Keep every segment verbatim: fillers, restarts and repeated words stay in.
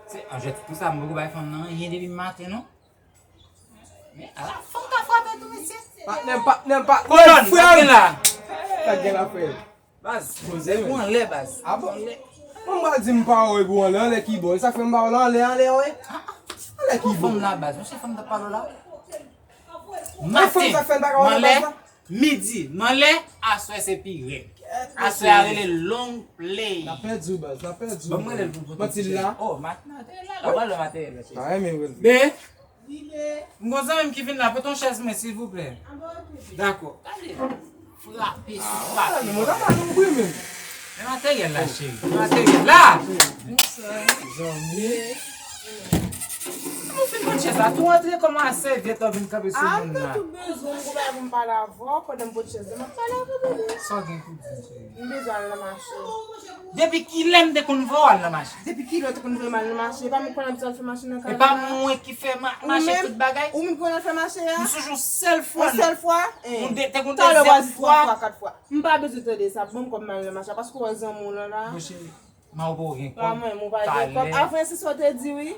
Se an jwèt pou sa, m poko bay fanm nan anyen depi maten non. Men ala fanm ka frape tou mesye. Patnè m, patnè m, patnè m, frè m. Kolòn, sa gen la. Sa gen la frè m. Baz, koze ou anlè baz. A bon? Mwen m pral di m pa wè pou anlè, anlè ki bò? Sa k fè m pa wè anlè, anlè wè? Anlè ki bò? Fanm la baz, mwen se fanm t ap pale la. Maten, m anlè, midi, m anlè, aswè se pi rèd. Aswè a rele long play. N ap pèdi w baz, n ap pèdi w. Ban m rele l pou pote ti chèz. Oh, materyèl la, la, pral wè materyèl la. Pa renmen rele. Ben, M gon zanmi m ki vin la, pote yon chèz mwen silvouplè. Dakò. Gade. Frape sou frape. Men materyèl la cheri. Materyèl la. Zanmi. Ou fin pote chèz la, tou antre kòman a sèvyèt la vin kanpe sou moun la. Tou bezwen m gon bagay pou m pale avè w pandan m pote chèz la, m ap pale avè w bebe. Sa w gen pou di m cheri? M bezwen al nan mache. Depi kilè m te konn vè w al nan mache? Depi kilè w te konn vè m al nan mache? E pa mwen ki konn abitye al fè mache nan kay la? E pa mwen ki fè mache tout bagay? Ou menm ki konn al fè mache a? M sonje yon sèl fwa. Yon sèl fwa? Yon de, te gon dezyèm fwa. Twa, kat fwa. M pa bezwen tande sa. Ban m kòb m al nan mache a. Paske w wè zanmi w lan la. Bon cheri, man ou pa gen kòb. Pa mwen, ou pa gen kòb. Avan se sa w te di wi.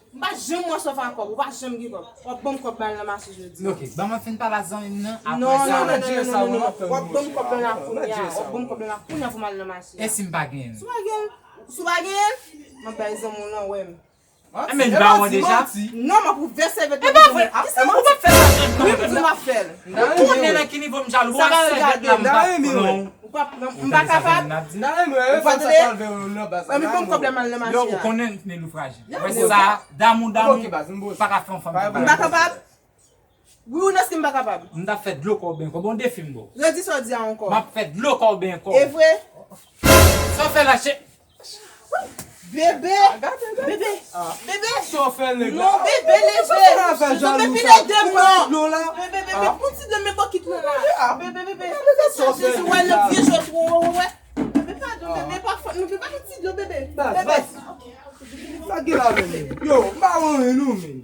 M pa janm wè sa w fè ak kòb. Ou pa janm gen kòb. W ap ban m kòb m al nan mache jodi a. Ok, ban mwen fin pale ak zanmi m nan, apre sa. Non, non, non, non, non, non, non. W ap ban m kòb lan la kounye a. W ap ban m kòb lan la kounye a pou m al nan mache a. E si m pa genyen l? Si w pa genyen l, si w pa genyen l, m ap bay zanmi w lan wè m. Manti, e manti, manti. Non, m ap ouvè sèvyèt la pou zanmi w. Kisa ou p ap fè sa? Wi, m di w m ap fè l. Ou konnen nan ki nivo m jalou, ou wè sèvyèt la m p ap pran w. Ou p ap pran m, m pa kapab. Ou pa tande? Anben ban m kòb la m al nan mache a. Yo, ou konnen Nelou frajil. Wè sa, damou, damou, pa ka fè yon fanm fè bagay. M pa kapab. Wi ou nan si m pa kapab. M t ap fè dlo kò w ben kò. Bon defi m ba w. Redi sa w di a ankò. M ap fè dlo kò w ben kò. E vre? Sa w fè la chè. Bebe! Bebe! Bebe! Sa w fè nèg la? Non, bebe, leve! Bebe, pi lè de m non! Bebe, bebe, pou ti dlo m, men bokit mwen la! Bebe, bebe, bebe, sa w fè nèg la? Wè lè vye jwèt ou wè, wè, wè! Bebe, padon, bebe, pa fòt, nou vle pa fè ti dlo, bebe! Bebe! Sa gen la menm? Yo, m pa wè anyen non, men.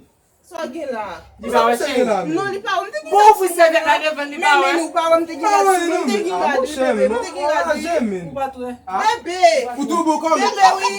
Sa w gen la? Li pa wè cheri? Non, li pa wè. M te gen rad sou mwen. Bon, ou fè sèvyèt la devan li pa wè. Men ou pa wè m te gen rad sou mwen. M te gen rad, bebe, m te gen rad, wi. Ou pa t wè. Bebe! Ou tou bon kòm. Bebe, wi.